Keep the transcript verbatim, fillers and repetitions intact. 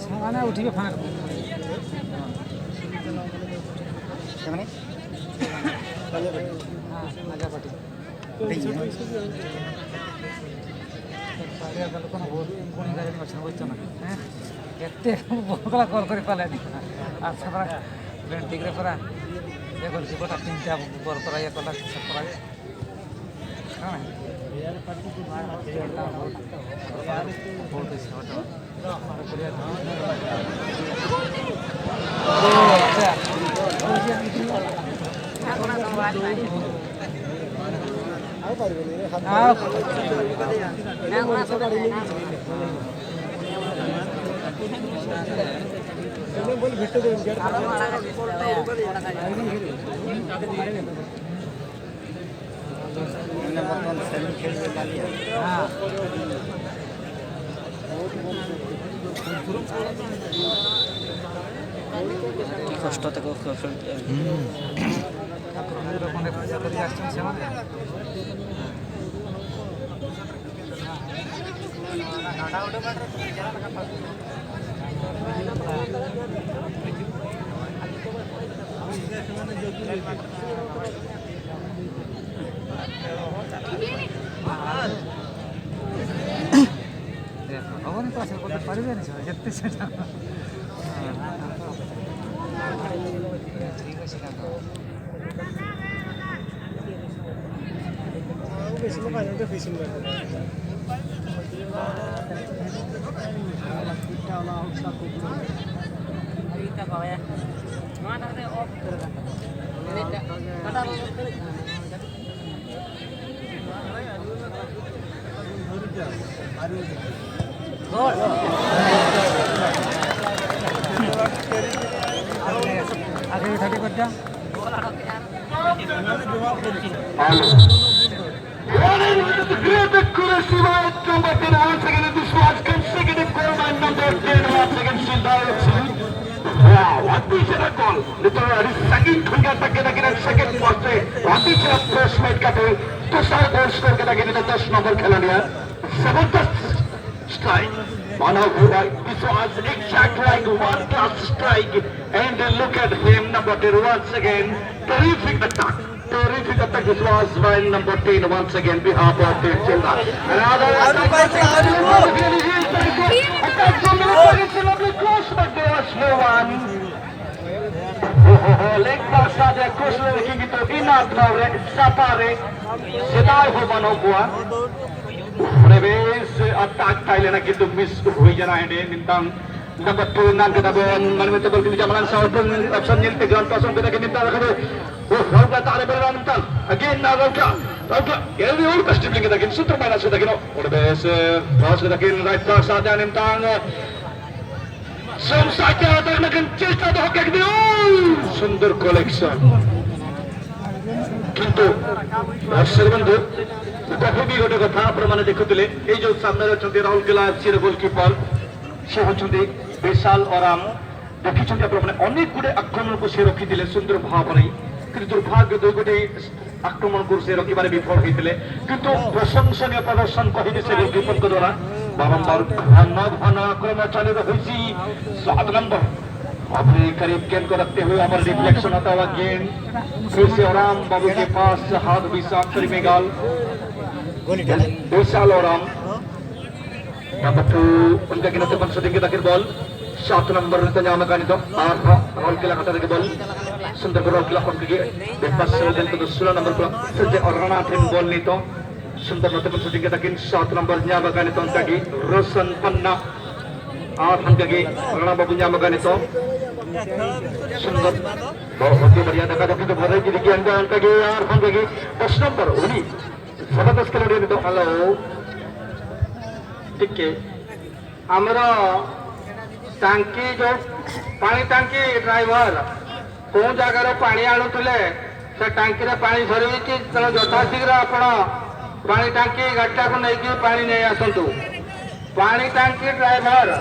ᱥᱚᱢᱟᱱᱮ ᱩᱴᱷᱤᱵᱮ ᱯᱷᱟᱸᱠ᱾ ᱦᱮᱸ, ᱢᱟᱡᱟ ᱯᱟᱴᱤ᱾ ᱵᱟᱨᱭᱟ ᱫᱚᱞ ᱠᱷᱚᱱ ᱜᱳᱞ, ᱜᱳᱞ ᱜᱟᱹᱰᱤ ᱠᱚ ᱪᱷᱟᱵᱚᱪ ᱠᱟᱱᱟ᱾ ᱦᱮᱸ? ᱮᱛᱮ ᱵᱚᱞ ᱠᱚᱲᱟ ᱜᱳᱞ ᱠᱚᱨᱮ ᱯᱟᱞᱮ ᱟᱹᱰᱤ ᱠᱟᱱᱟ᱾ ᱟᱨ ᱥᱟᱵᱲᱟ ᱵᱮᱱ ᱴᱤᱠ ᱨᱮ ᱯᱟᱨᱟ᱾ ᱮ ᱜᱳᱞ ᱠᱤᱯᱟᱨ ᱴᱟᱜ ᱛᱤᱱ ᱪᱟᱨ ᱜᱳᱞ ᱠᱚᱨᱟ ᱤᱭᱟᱹ ᱠᱚᱞᱟ ᱥᱟᱵ ᱠᱚᱨᱟ ᱜᱮ᱾ ᱦᱮᱸ᱾ ᱵᱚᱞ ᱫᱚ ᱥᱟᱵ ᱠᱚᱥᱴᱚ ᱛᱮᱠᱚ ᱠᱷᱮᱞ ᱠᱮᱜᱼᱟ᱾ Accuracy by number ten, once again, this was consecutive goal by number ten, once again, Sildar F C. Wow, ᱟᱹᱰᱤ ᱪᱮᱦᱨᱟ ᱜᱳᱞ᱾ ᱱᱤᱛᱚᱜ ᱟᱹᱰᱤ ᱥᱟᱺᱜᱤᱧ ᱠᱷᱚᱱ ᱜᱮ ᱟᱴᱟᱠ ᱠᱮᱫᱟ ᱠᱤᱱ second post ᱨᱮ᱾ ᱟᱹᱰᱤ ᱪᱮᱦᱨᱟ placement ᱠᱟᱛᱮ ᱫᱚᱥᱟᱨ ᱜᱳᱞ score ᱠᱮᱫᱟ ᱠᱤᱱ ᱱᱤᱛᱚᱜ ᱫᱚᱥ ᱱᱚᱢᱵᱚᱨ ᱠᱷᱮᱞᱳᱰᱤᱭᱟᱹ᱾ ᱡᱚᱵᱚᱨᱫᱚᱥᱛ strike. ᱢᱟᱱᱟᱣ ᱦᱩᱭᱩᱜᱼᱟ, this was exact like one class strike. And look at him, number ten, once again. Terrific attack. Terrific attack. This was by number ten, once again, behalf of Team Chennai. Another attack. Attack from the It's a lovely cross, but there was no one. Oh, leg pass ᱟᱫᱮ ᱠᱳᱥ ᱞᱮ ᱞᱮᱠᱤᱱ ᱠᱤᱱᱛᱩ inner ᱫᱷᱟᱣ ᱨᱮ ᱥᱟᱯᱟ ᱨᱮ ᱥᱮᱫᱟᱭ ᱦᱚᱸ ᱵᱟᱹᱱᱩᱜ ᱠᱚᱣᱟ᱾ ᱚᱸᱰᱮ ᱵᱮᱥ ᱟᱴᱟᱠ ᱛᱟᱭ ᱞᱮᱱᱟ, ᱠᱤᱱᱛᱩ ᱢᱤᱥ ᱦᱩᱭ ᱮᱱᱟ᱾ ᱮᱸᱰᱮ ᱢᱤᱫᱴᱟᱝ ᱱᱟᱢᱵᱟᱨ ᱴᱩ ᱱᱟᱢ ᱠᱮᱫᱟ ᱵᱚᱱ, ᱢᱟᱱᱮ ᱢᱤᱫᱴᱮᱱ ᱵᱚᱞ ᱠᱤᱱ ᱡᱟᱢᱟᱞᱟᱱ ᱥᱟᱶ ᱚᱯᱥᱚᱱ ᱧᱮᱞ ᱛᱮ ᱜᱨᱟᱱᱰ ᱯᱟᱥ ᱚᱱ ᱠᱮᱫᱟ ᱠᱤᱱ ᱱᱮᱛᱟᱨ ᱨᱟᱠᱷᱟ ᱫᱚ᱾ ᱳ, ᱨᱟᱣᱩᱞ ᱠᱟ ᱛᱟᱦᱞᱮ ᱵᱮᱨᱮᱱ ᱱᱮᱛᱟᱨ ᱟᱜᱮᱱ ᱱᱟ ᱨᱟᱣᱩᱞ ᱠᱟ, ᱨᱟᱣᱩᱞ ᱠᱟ ᱮᱞ ᱨᱤ ᱳᱞ ᱠᱟᱥᱴᱤᱯ ᱞᱤᱝ ᱠᱮᱫᱟ ᱠᱤᱱ ᱥᱩᱛᱨ ᱢᱟᱭᱱᱟᱥ ᱠᱮᱫᱟ ᱠᱤᱱ᱾ ᱚᱸᱰᱮ ᱵᱮᱥ ᱯᱟᱥ ᱠᱮᱫᱟ ᱠᱤᱱ ᱨᱟᱭᱤᱴ ᱯᱟᱥ ᱟᱫᱮ ᱱᱮᱢᱛᱟᱝ ᱥᱚᱢᱥᱟᱪᱟᱨ ᱛᱟᱠᱱᱟ ᱠᱤᱱ ᱪᱮᱥᱴᱟ ᱫᱚᱦᱚ ᱠᱮᱫ ᱫᱤᱭᱟ᱾ ᱥᱩᱱᱫᱚᱨ ᱠᱟᱞᱮᱠᱥᱚᱱ᱾ କିନ୍ତୁ ଦର୍ଶକ ବନ୍ଧୁ, କବି ବି ଗୋଟେ କଥା ଆପଣମାନେ ଦେଖୁଥିଲେ, ଏଇ ଯୋଉ ସାମ୍ନାରେ ଅଛନ୍ତି ରାହୁଲ କେଲା ଏଫ୍ସି ର ଗୋଲକିପର, ସେ ହଉଛନ୍ତି ବିଶାଲ ଅରାମ। ଦେଖିଛନ୍ତି ଆପଣମାନେ, ଅନେକ ଗୁଡ଼େ ଆକ୍ରମଣକୁ ସେ ରଖିଥିଲେ ସୁନ୍ଦର ଭାବରେ, କିନ୍ତୁ ଦୁର୍ଭାଗ୍ୟ ଦୁଇ ଗୋଟି ଆକ୍ରମଣକୁ ସେ ରଖିବାରେ ବିଫଳ ହୋଇଥିଲେ। କିନ୍ତୁ ପ୍ରଶଂସନୀୟ ପ୍ରଦର୍ଶନ କହିବି ସେ ଗୋଲକିପରଙ୍କ ଦ୍ୱାରା। ବାରମ୍ବାର ଘନ ଘନ ଆକ୍ରମଣ ଚାଲି ରହିଛି। ସାତ ନମ୍ବର अपने करीब गेंद को रखते हुए हमारे रिफ्लेक्शन आता हुआ गेंद फिर से ओराम बाबू के पास। हाथ विशाल करीब गाल विशाल ओराम ᱱᱟᱢᱵᱟᱨ ᱴᱩ ᱚᱱᱠᱟ ᱜᱮ ᱱᱚᱛᱮ ᱠᱷᱚᱱ ᱥᱩᱴᱤᱝ ᱠᱮᱫᱟ ᱠᱤᱱ ᱵᱚᱞ᱾ ᱥᱟᱛ ᱱᱚᱢᱵᱚᱨ ᱨᱮ ᱧᱟᱢ ᱟᱠᱟᱱ ᱱᱤᱛᱚᱜ ᱟᱨᱦᱚᱸ ᱨᱟᱦᱩᱞ ᱠᱮᱞᱟ ᱠᱟᱴᱟ ᱨᱮᱜᱮ ᱵᱚᱞ᱾ ᱥᱩᱱᱫᱚᱨ ᱨᱟᱦᱩᱞ ᱠᱮᱞᱟ ᱠᱷᱚᱱ ᱜᱮ ᱵᱮᱯᱟᱥ ᱥᱮ ᱫᱮᱱ ᱠᱚᱫᱚ ᱥᱳᱞᱳ ᱱᱚᱢᱵᱚᱨ ᱠᱚ ᱥᱮ ᱚᱨᱱᱟ ᱴᱷᱮᱱ ᱵᱚᱞ ᱱᱤᱛᱚᱜ᱾ ᱥᱩᱱᱫᱚᱨ ᱱᱚᱛᱮ ᱠᱷᱚᱱ ᱥᱩᱴᱤᱝ ᱠᱮᱫᱟ ᱠᱤᱱ ᱥᱟᱛ ᱱᱚᱢᱵᱚᱨ ᱧᱟᱢ ᱟᱠᱟᱱ ᱱᱤᱛᱚᱜ ᱚᱱᱠᱟ ᱜᱮ ᱨᱳᱥᱚᱱ ᱯᱟᱱᱱᱟ ᱟᱨ ᱚᱱᱠᱟ ᱜᱮ ᱨᱟᱱᱟ ᱵᱟᱵᱩ ᱧᱟᱢ ᱟᱠᱟᱱ ᱱᱤᱛᱚᱜ᱾ ᱥᱩᱱᱫᱚᱨ ᱵᱚᱞ ᱦᱚᱸ ᱵᱟᱨᱭᱟ ᱫᱷᱟᱠᱟ ᱫᱷᱟᱠᱤ ᱫᱚ ᱵᱷᱟᱜᱮ ᱜᱮ ᱚᱱᱠᱟ ᱜᱮ ᱟᱨ ᱚᱱᱠᱟ ᱜᱮ ᱫᱚᱥ ᱱᱚᱢᱵᱚᱨ ᱩᱱᱤ ᱥᱟᱵᱟᱫᱚᱥ ᱠᱷᱮᱞᱳᱰᱤᱭᱟᱹ ᱱᱤᱛᱚᱜ ᱦᱮᱞᱳ ᱴᱷᱤᱠ ᱜᱮ᱾ ଆମର ଟାଙ୍କି ଯୋଉ ପାଣି ଟାଙ୍କି ଡ୍ରାଇଭର କୋଉ ଜାଗାରୁ ପାଣି ଆଣୁଥିଲେ, ସେ ଟାଙ୍କିରେ ପାଣି ସରିଯାଇଛି, ତେଣୁ ଯଥାଶୀଘ୍ର ଆପଣ ପାଣି ଟାଙ୍କି ଗାଡ଼ିଟାକୁ ନେଇକି ପାଣି ନେଇ ଆସନ୍ତୁ। ପାଣି ଟାଙ୍କି ଡ୍ରାଇଭର